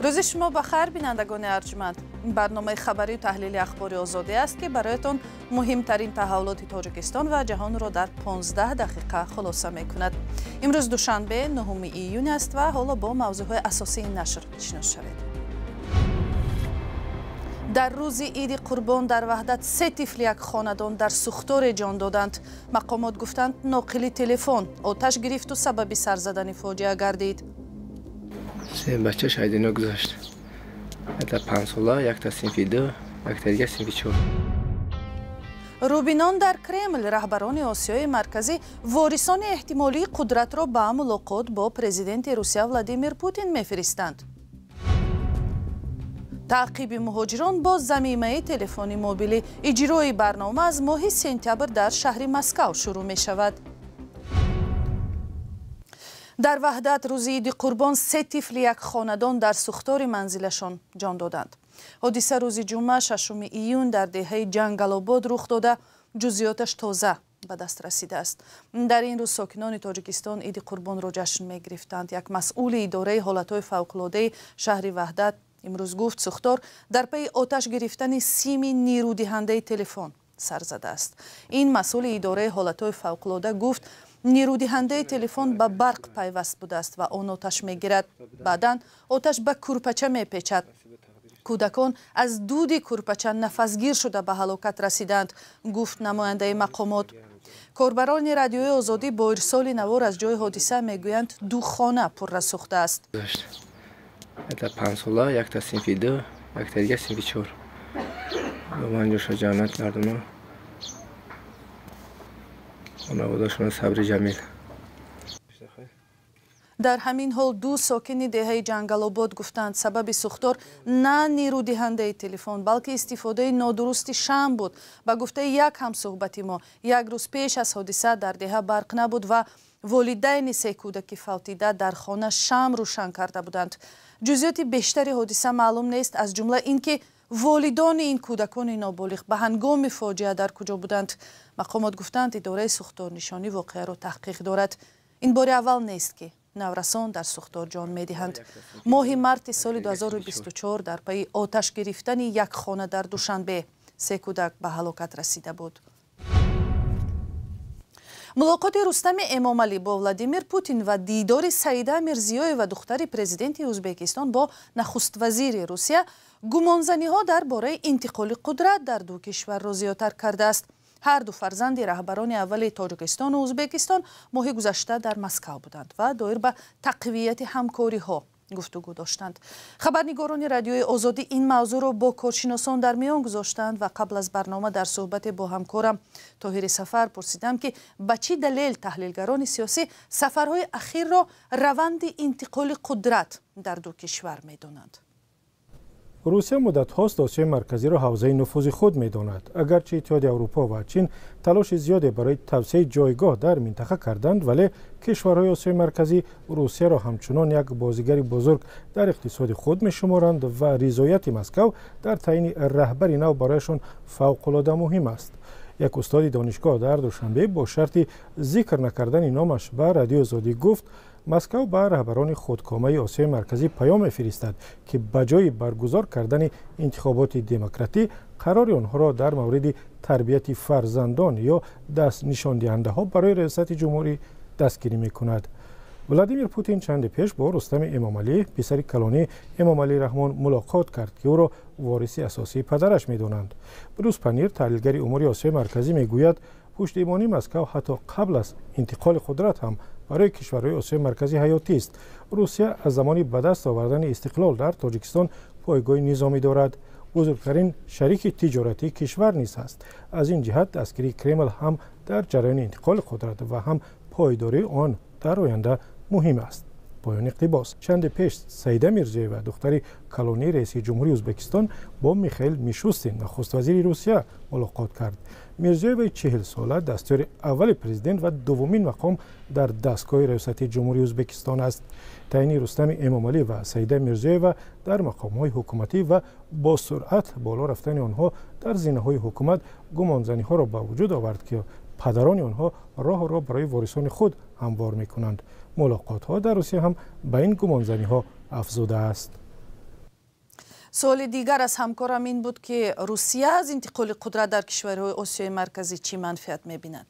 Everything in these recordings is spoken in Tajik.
Рӯзи шумо ба хайр, бинандагони арҷманд. Барномаи хабарию таҳлили Ахбори Озодӣ аст, ки бароятон муҳимтарин таҳаввулоти Тоҷикистон ва ҷаҳонро дар 15 дақиқа хулоса мекунад. Имрӯз душанбе, 9 июн аст ва ҳоло бо мавзӯъҳои асосии нашр шинос шавед. Дар рӯзи Иди Қурбон дар Ваҳдат се тифли як хонадон дар сӯхторе ҷон доданд. Мақомот гуфтанд, ноқили телефон оташ гирифту сабаби сар задани фоҷиа гардид. Се бача шайдино гузашт. Якта 5 сола, якта синфи 2, якта дига синфи 4. Рӯбинон дар Кремл раҳбарони Осиёи Марказӣ ворисони эҳтимолии қудратро ба мулоқот бо президенти Русия Владимир Путин мефиристанд. Таъқиби муҳоҷирон бо замимаи телефони мобилӣ. Иҷрои барнома аз моҳи сентябр дар шаҳри Москав шурӯъ мешавад. Дар Ваҳдат рӯзи Иди Қурбон се тифли як хонадон дар сӯхтори манзилашон ҷон доданд. Ҳодиса рӯзи ҷумъа, 6 июн, дар деҳаи Ҷангалобод рух дода, ҷузъиёташ тоза ба даст расидааст. Дар ин рӯз сокинони Тоҷикистон Иди Қурбонро ҷашн мегирифтанд. Як масъули идораи ҳолатҳои фавқулодаи шаҳри Ваҳдат имрӯз гуфт, сӯхтор дар пайи оташ гирифтани сими нерӯдиҳандаи телефон сар задааст. Ин масъули идораи ҳолатҳои фавқулода гуфт, нерӯдиҳандаи телефон ба барқ пайваст будааст ва он оташ мегирад. Баъдан оташ ба курпача мепечад. Кӯдакон аз дуди курпача нафасгир шуда, ба ҳалокат расиданд, гуфт намояндаи мақомот. Корбарони Радиои Озодӣ бо ирсоли навор аз ҷои ҳодиса мегӯянд, ду хона пурра сӯхтааст. Якта 5 сола, якта синфи 2, якта дига синфи 4. Ман ҷоша ҷаннат гардона. Хонаводашона сабри ҷамил. Дар ҳамин ҳол ду сокини деҳаи Ҷангалобод гуфтанд, сабаби сӯхтор на нерӯдиҳандаи телефон, балки истифодаи нодурусти шамъ буд. Ба гуфтаи як ҳамсӯҳбати мо, як рӯз пеш аз ҳодиса дар деҳа барқ набуд ва волидайни се кӯдаки фавтида дар хона шамъ рӯшан карда буданд. Ҷузъиёти бештари ҳодиса маълум нест, аз ҷумла ин ки волидони ин кӯдакони ноболиғ ба ҳангоми фоҷиа дар куҷо буданд. Мақомот гуфтанд, идораи сӯхторнишонӣ воқеаро таҳқиқ дорад. Ин бори аввал нест, ки наврасон дар сӯхтор ҷон медиҳанд. Моҳи марти соли 2024 дар пайи оташ гирифтани як хона дар Душанбе се кӯдак ба ҳалокат расида буд. Мулоқоти Рустами Эмомалӣ бо Владимир Путин ва дидори Саида Мирзиёева, духтари президенти Ӯзбекистон, бо нахуствазири Русия гумонзаниҳо дар бораи интиқоли қудрат дар ду кишварро зиёдтар кардааст. Ҳар ду фарзанди раҳбарони аввали Тоҷикистону Ӯзбекистон моҳи гузашта дар Москав буданд ва доир ба тақвияти ҳамкориҳо гуфтугӯ доштанд. Хабарнигорони Радиои Озодӣ ин мавзӯъро бо коршиносон дар миён гузоштанд ва қабл аз барнома дар суҳбате бо ҳамкорам Тоҳири Сафар пурсидам, ки ба чӣ далел таҳлилгарони сиёсӣ сафарҳои ахирро раванди интиқоли қудрат дар ду кишвар медонанд. Русия муддатҳост Осиёи Марказиро ҳавзаи нуфузи худ медонад. Агарчи Иттиҳоди Аврупо ва Чин талоши зиёде барои тавсеаи ҷойгоҳ дар минтақа карданд, вале кишварҳои Осиёи Марказӣ Русияро ҳамчунон як бозигари бузург дар иқтисоди худ мешуморанд ва ризояти Москав дар таъйини раҳбари нав барояшон фавқулода муҳим аст. Як устоди донишгоҳ дар Душанбе бо шарти зикр накардани номаш ба Радиои Озодӣ гуфт, Москав ба раҳбарони худкомаи Осиёи Марказӣ паём мефиристад, ки ба ҷои баргузор кардани интихоботи демократӣ қарори онҳоро дар мавриди тарбияти фарзандон ё дастнишондиҳандаҳо барои раёсати ҷумҳурӣ дастгирӣ мекунад. Владимир Путин чанде пеш бо Рустами Эмомалӣ, писари калонӣ Эмомалӣ Раҳмон, мулоқот кард, ки ӯро вориси асосии падараш медонанд. Брус Панир, таҳлилгари умури Осиёи Марказӣ, мегӯяд, пуштибонии Москав ҳатто қабл аз интиқоли қудрат ҳам барои кишварҳои Осиёи Марказӣ ҳаётист. Русия аз замони ба даст овардани истиқлол дар Тоҷикистон пойгоҳи низомӣ дорад, бузургтарин шарики тиҷоратии кишвар низ ҳаст. Аз ин ҷиҳат дастгирии Кремл ҳам дар ҷараёни интиқоли қудрат ва ҳам пойдории он дар оянда муҳим аст. Поёни иқтибос. Чанде пеш Саида Мирзиёева, духтари калонии раиси ҷумҳурии Ӯзбекистон, бо Михаил Мишустин, нахуствазири Русия, мулоқот кард. Мирзиёеваи 40-сола дастёри аввали президент ва дуввумин мақом дар дастгоҳи раёсати ҷумҳурии Ӯзбекистон аст. Таъйини Рустами Эмомалӣ ва Саида Мирзиёева дар мақомҳои ҳукуматӣ ва бо суръат боло рафтани онҳо дар зинаҳои ҳукумат гумонзаниҳоро ба вуҷуд овард, ки падарони онҳо роҳро барои ворисони худ ҳамвор мекунанд. Мулоқотҳо дар Русия ҳам ба ин гумонзаниҳо афзудааст. Суоли дигар аз ҳамкорам ин буд, ки Русия аз интиқоли қудрат дар кишварҳои Осиёи Марказӣ чӣ манфиат мебинад?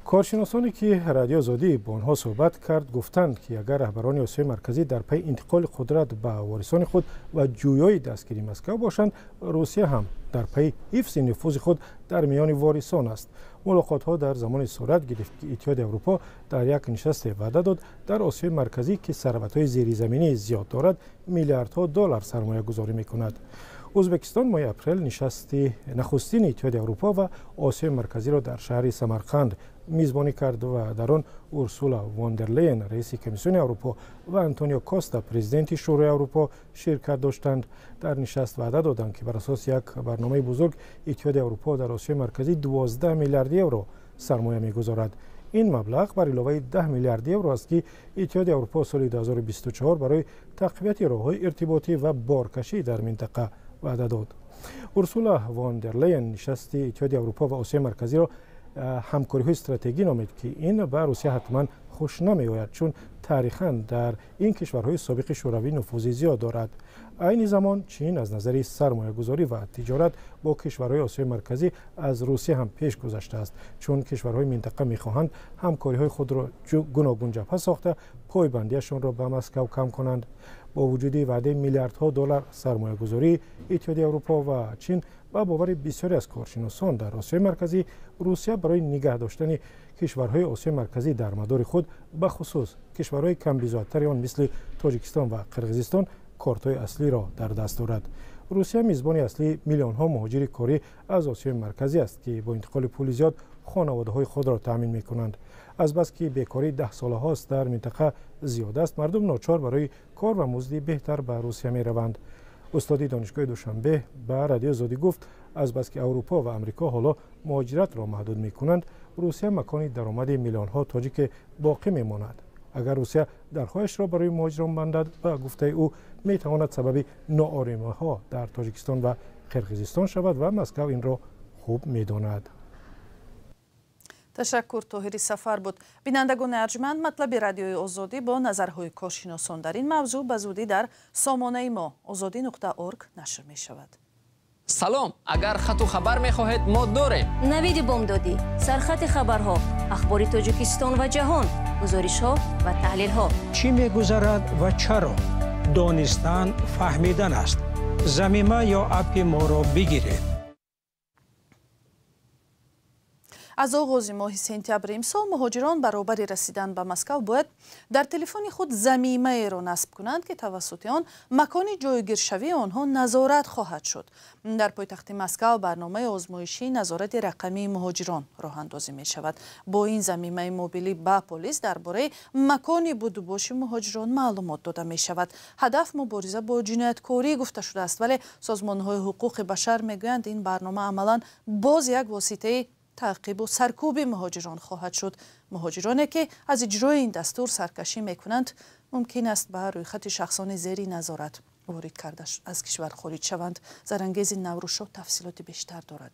Коршиносоне ки Радиои Озодӣ бо онҳо суҳбат кард, гуфтанд, ки агар раҳбарони Осиёи Марказӣ дар пайи интиқоли қудрат ба ворисони худ ва ҷӯёи дастгирии Москав бошанд, Русия ҳам дар пайи ҳифзи нуфузи худ дар миёни ворисон аст. Мулоқотҳо дар замоне сурат гирифт, ки Иттиҳоди Аврупо дар як нишасте ваъда дод, дар Осиёи Марказӣ, ки сарватҳои зеризаминӣ зиёд дорад, миллиардҳо доллар сармоягузорӣ мекунад. Ӯзбекистон моҳи апрел нишасти нахустини Иттиҳоди Аврупо ва Осиёи Марказиро дар шаҳри Самарқанд мизбонӣ кард ва дар он Урсула фон дер Лейен, раиси Комиссиони Аврупо, ва Антонио Коста, президенти Шӯрои Аврупо, ширкат доштанд. Дар нишаст ваъда доданд, ки бар асоси як барномаи бузург Иттиҳоди Аврупо дар Осиёи Марказӣ 12 миллиард евро сармоя мегузорад. Ин маблағ бар иловаи 10 миллиард евро аст, ки Иттиҳоди Аврупо соли 2024 барои тақвияти роҳҳои иртиботӣ ва боркашӣ дар минтақа ваъда дод. Урсула фон дер Лейен нишасти Иттиҳоди Аврупо ва Осиёи Марказиро ҳамкориҳои стратегӣ номид, ки ин ба Русия ҳатман хуш намеояд, чун таърихан дар ин кишварҳои собиқи шӯравӣ нуфузи зиёд дорад. Айни замон Чин аз назари сармоягузорӣ ва тиҷорат бо кишварҳои Осиёи Марказӣ аз Русия ҳам пеш гузаштааст, чун кишварҳои минтақа мехоҳанд ҳамкориҳои худро гуногунҷабҳа сохта, пойбандиашонро ба Москав кам кунанд. Бо вуҷуди ваъдаи миллиардҳо доллар сармоягузории Иттиҳоди Аврупо ва Чин, ба бовари бисёре аз коршиносон дар Осиёи Марказӣ, Русия барои нигаҳ доштани кишварҳои Осиёи Марказӣ дар мадори худ, бахусус кишварҳои камбизоаттари он мисли Тоҷикистон ва Қирғизистон, кортҳои аслиро дар даст дорад. Русия мизбони аслии миллионҳо муҳоҷири корӣ аз Осиёи Марказӣ аст, ки бо интиқоли пули зиёд хонаводаҳои худро таъмин мекунанд. Азбаски бекорӣ даҳсолаҳост дар минтақа зиёд аст, мардум ночор барои кор ва музди беҳтар ба Русия мераванд. Устоди Донишгоҳи Душанбе ба Радиои Озодӣ гуфт, азбаски Аврупо ва Амрико ҳоло муҳоҷиратро маҳдуд мекунанд, Русия макони даромади миллионҳо тоҷике боқӣ мемонад. Агар Русия дарҳояшро барои муҳоҷирон бандад, ба гуфтаи ӯ, метавонад сабаби нооромиҳо дар Тоҷикистон ва Қирғизистон шавад ва Москав инро хуб медонад. Ташаккур, Тоҳири Сафар буд. Бинандагони арҷманд, матлаби Радиои Озодӣ бо назарҳои коршиносон дар ин мавзӯъ ба зудӣ дар сомонаи мо ozodi.org нашр мешавад. Салом, агар хату хабар мехоҳед, мо дорем. Навиди бомдодӣ, сархати хабарҳо, ахбори Тоҷикистон ва ҷаҳон, гузоришҳо ва таҳлилҳо. Чӣ мегузарад ва чаро? Донистан фаҳмидан аст. Замима ё аппи моро бигиред. Аз оғози моҳи сентябри имсол муҳоҷирон баробари расидан ба Москав бояд дар телефони худ замимаеро насб кунанд, ки тавассути он макони ҷойгиршавии онҳо назорат хоҳад шуд. Дар пойтахти Москав барномаи озмоишии назорати рақамии муҳоҷирон роҳандозӣ мешавад. Бо ин замимаи мобилӣ ба полис дар бораи макони будубоши муҳоҷирон маълумот дода мешавад. Ҳадаф мубориза бо ҷинояткорӣ гуфта шудааст, вале созмонҳои ҳуқуқи башар мегӯянд, ин барнома амалан боз як воситаи таъқибу саркӯби муҳоҷирон хоҳад шуд. Муҳоҷироне, ки аз иҷрои ин дастур саркашӣ мекунанд, мумкин аст ба рӯйхати шахсони зери назорат ворид карда аз кишвар хориҷ шаванд. Зарангези Наврӯзшоҳ тафсилоти бештар дорад.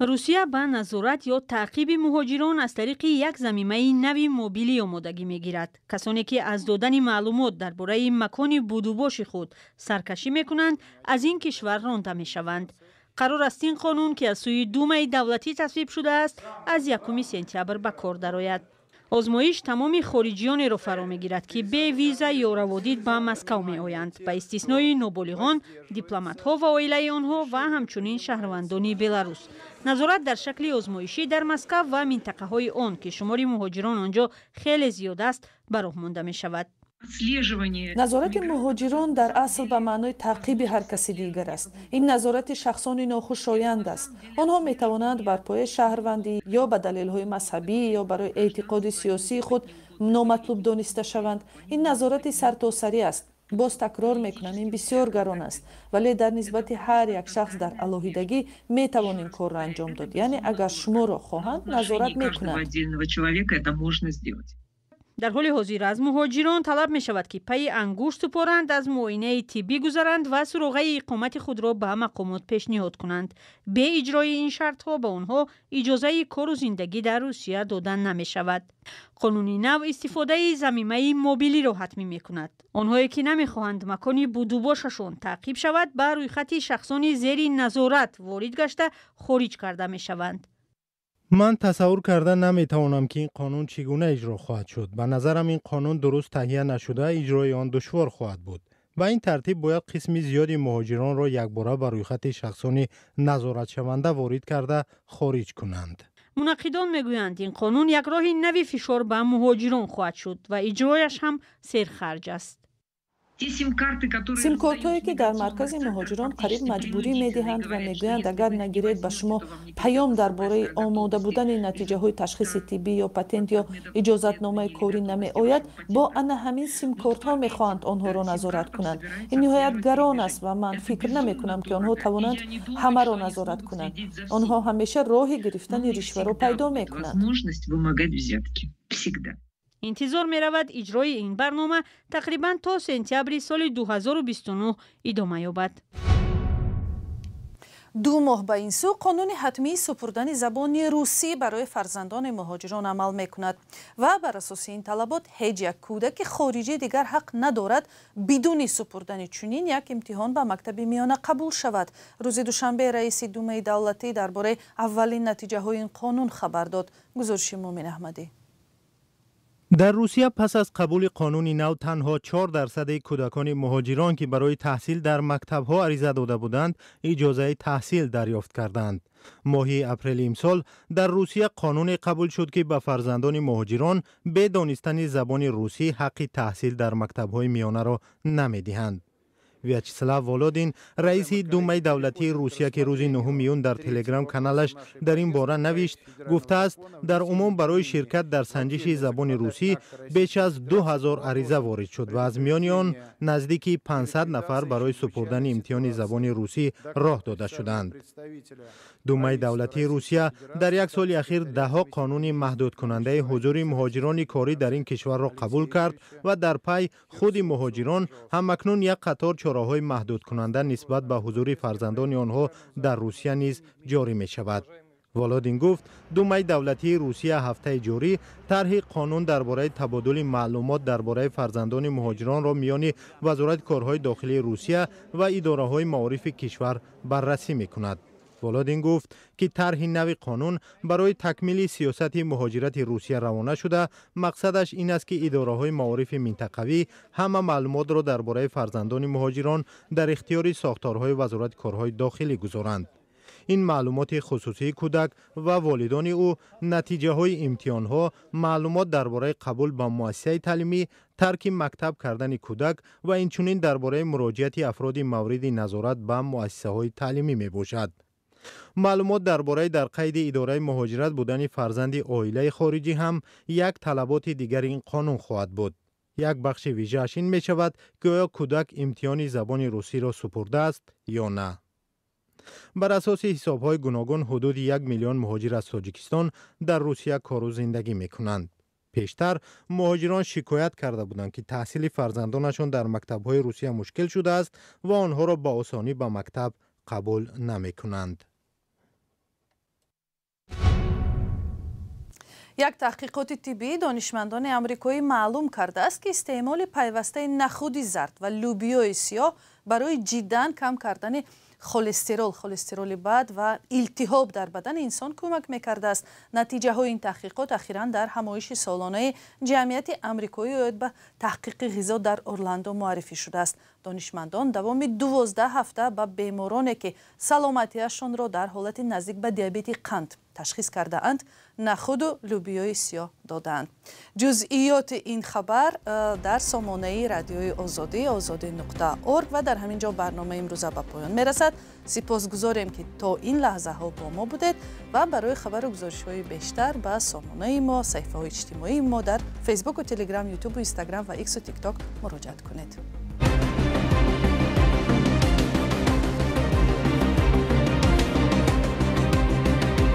Русия ба назорат ё таъқиби муҳоҷирон аз тариқи як замимаи нави мобилӣ омодагӣ мегирад. Касоне ки аз додани маълумот дар бораи макони будубоши худ саркашӣ мекунанд, аз ин кишвар ронда мешаванд. Қарор аст ин қонун, ки аз сӯи Думаи давлатӣ тасвиб шудааст, аз 1 сентябр ба кор дарояд. Озмоиш тамоми хориҷиёнеро фаро мегирад, ки бе виза ё раводид ба Москав меоянд, ба истиснои ноболиғон, дипломатҳо ва оилаи онҳо ва ҳамчунин шаҳрвандони Беларус. Назорат дар шакли озмоишӣ дар Москав ва минтақаҳои он, ки шумори муҳоҷирон он ҷо хеле зиёд аст, ба роҳ монда мешавад. Назорати муҳоҷирон дар асл ба маънои таъқиби ҳар каси дигар аст. Ин назорати шахсони нохушоянд аст. Онҳо метавонанд бар пояи шаҳрвандӣ ё ба далелҳои мазҳабӣ ё барои эътиқоди сиёсии худ номатлуб дониста шаванд. Ин назорати сартосарӣ аст. Боз такрор мекунам, ин бисёр гарон аст, вале дар нисбати ҳар як шахс дар алоҳидагӣ метавон ин корро анҷом дод. Яъне агар шуморо хоҳанд, назорат мекунанд. Дар ҳоли ҳозир аз муҳоҷирон талаб мешавад, ки пайи ангушт супоранд, аз муоинаи тиббӣ гузаранд ва суроғаи иқомати худро ба мақомот пешниҳод кунанд. Бе иҷрои ин шартҳо ба онҳо иҷозаи кору зиндагӣ дар Русия дода намешавад. Қонуни нав истифодаи замимаи мобилиро ҳатмӣ мекунад. Онҳое ки намехоҳанд макони будубошашон таъқиб шавад, ба рӯйхати шахсони зери назорат ворид гашта хориҷ карда мешаванд. Ман тасаввур карда наметавонам, ки ин қонун чӣ гуна иҷро хоҳад шуд. Ба назарам, ин қонун дуруст таҳия нашуда, иҷрои он душвор хоҳад буд. Ба ин тартиб бояд қисми зиёди муҳоҷиронро якбора ба рӯйхати шахсони назоратшаванда ворид карда хориҷ кунанд. Мунаққидон мегӯянд, ин қонун як роҳи нави фишор ба муҳоҷирон хоҳад шуд ва иҷрояш ҳам серхарҷ аст. Симкортҳое, ки дар маркази муҳоҷирон қариб маҷбурӣ медиҳанд ва мегӯянд, агар нагиред, ба шумо паём дар бораи омода будани натиҷаҳои ташхиси тиббӣ ё патент ё иҷозатномаи корӣ намеояд, бо ана ҳамин симкортҳо мехоҳанд онҳоро назорат кунанд. Ин ниҳоят гарон аст ва ман фикр намекунам, ки онҳо тавонанд ҳамаро назорат кунанд. Онҳо ҳамеша роҳи гирифтани ришваро пайдо мекунанд. Интизор меравад, иҷрои ин барнома тақрибан то сентябри соли 2029 идома ёбад. 2 моҳ ба ин сӯ қонуни ҳатмии супурдани забони русӣ барои фарзандони муҳоҷирон амал мекунад ва бар асоси ин талабот ҳеҷ як кӯдаки хориҷӣ дигар ҳақ надорад бидуни супурдани чунин як имтиҳон ба мактаби миёна қабул шавад. Рӯзи душанбе раиси Думаи давлатӣ дар бораи аввалин натиҷаҳои ин қонун хабар дод. Гузориши Мумин Аҳмадӣ. Дар Русия пас аз қабули қонуни нав танҳо 4 дарсади кӯдакони муҳоҷирон, ки барои таҳсил дар мактабҳо ариза дода буданд, иҷозаи таҳсил дарёфт карданд. Моҳи апрели имсол дар Русия қонуне қабул шуд, ки ба фарзандони муҳоҷирон бе донистани забони русӣ ҳаққи таҳсил дар мактабҳои миёнаро намедиҳанд. Вячеслав Володин, раиси Думаи давлатии Русия, ки рӯзи 9 июн дар Телеграм каналаш дар ин бора навишт, гуфтааст, дар умум барои ширкат дар санҷиши забони русӣ беш аз 2000 ариза ворид шуд ва аз миёни он наздики 500 нафар барои супурдани имтиҳони забони русӣ роҳ дода шуданд. Думаи давлатии Русия дар як соли ахир даҳҳо қонуни маҳдудкунандаи ҳузури муҳоҷирони корӣ дар ин кишварро қабул кард ва дар пай худи муҳоҷирон ҳамакнун як қатор чораҳои маҳдудкунанда нисбат ба ҳузури фарзандони онҳо дар Русия низ ҷорӣ мешавад. Володин гуфт, Думаи давлатии Русия ҳафтаи ҷорӣ тарҳи қонун дар бораи табодули маълумот дар бораи фарзандони муҳоҷиронро миёни Вазорати корҳои дохилии Русия ва идораҳои маорифи кишвар баррасӣ мекунад. Володин гуфт, ки тарҳи нави қонун барои такмили сиёсати муҳоҷирати Русия равона шуда, мақсадаш ин аст, ки идораҳои маорифи минтақавӣ ҳама маълумотро дар бораи фарзандони муҳоҷирон дар ихтиёри сохторҳои Вазорати корҳои дохилӣ гузоранд. Ин маълумоти хусусии кӯдак ва волидони ӯ, натиҷаҳои имтиҳонҳо, маълумот дар бораи қабул ба муассисаи таълимӣ, тарки мактаб кардани кӯдак ва инчунин дар бораи муроҷиати афроди мавриди назорат ба муассисаҳои таълимӣ мебошад. Маълумот дар бораи дар қайди идораи муҳоҷират будани фарзанди оилаи хориҷӣ ҳам як талаботи дигари ин қонун хоҳад буд. Як бахши вижааш ин мешавад, ки оё кӯдак имтиҳони забони русиро супурдааст ё на. Бар асоси ҳисобҳои гуногун, ҳудуди 1 миллион муҳоҷир аз Тоҷикистон дар Русия кору зиндагӣ мекунанд. Пештар муҳоҷирон шикоят карда буданд, ки таҳсили фарзандонашон дар мактабҳои Русия мушкил шудааст ва онҳоро ба осонӣ ба мактаб қабул намекунанд. Як таҳқиқоти тиббии донишмандони амрикоӣ маълум кардааст, ки истеъмоли пайвастаи нахуди зард ва лӯбиёи сиёҳ барои ҷиддан кам кардани холестерол, холестероли бад ва илтиҳоб дар бадани инсон кӯмак мекардааст. Натиҷаҳои ин таҳқиқот ахиран дар ҳамоиши солонаи ҷамъияти амрикоӣ оид ба таҳқиқи ғизо дар Орландо муаррифӣ шудааст. Донишмандон давоми 12 ҳафта ба бемороне, ки саломатиашонро дар ҳолати наздик ба диабети қанд ташхис кардаанд, нахуду лӯбиёи сиёҳ додаанд. Ҷузъиёти ин хабар дар сомонаи Радиои Озодӣ, озодӣ.org. Ва дар ҳамин ҷо барномаи имрӯза ба поён мерасад. Сипосгузорем, ки то ин лаҳзаҳо бо мо будед ва барои хабару гузоришҳои бештар ба сомонаи мо, саҳифаҳои иҷтимоии мо дар Фейсбуку Телеграм, Ютубу Инстаграм ва Иксу Тикток муроҷиат кунед.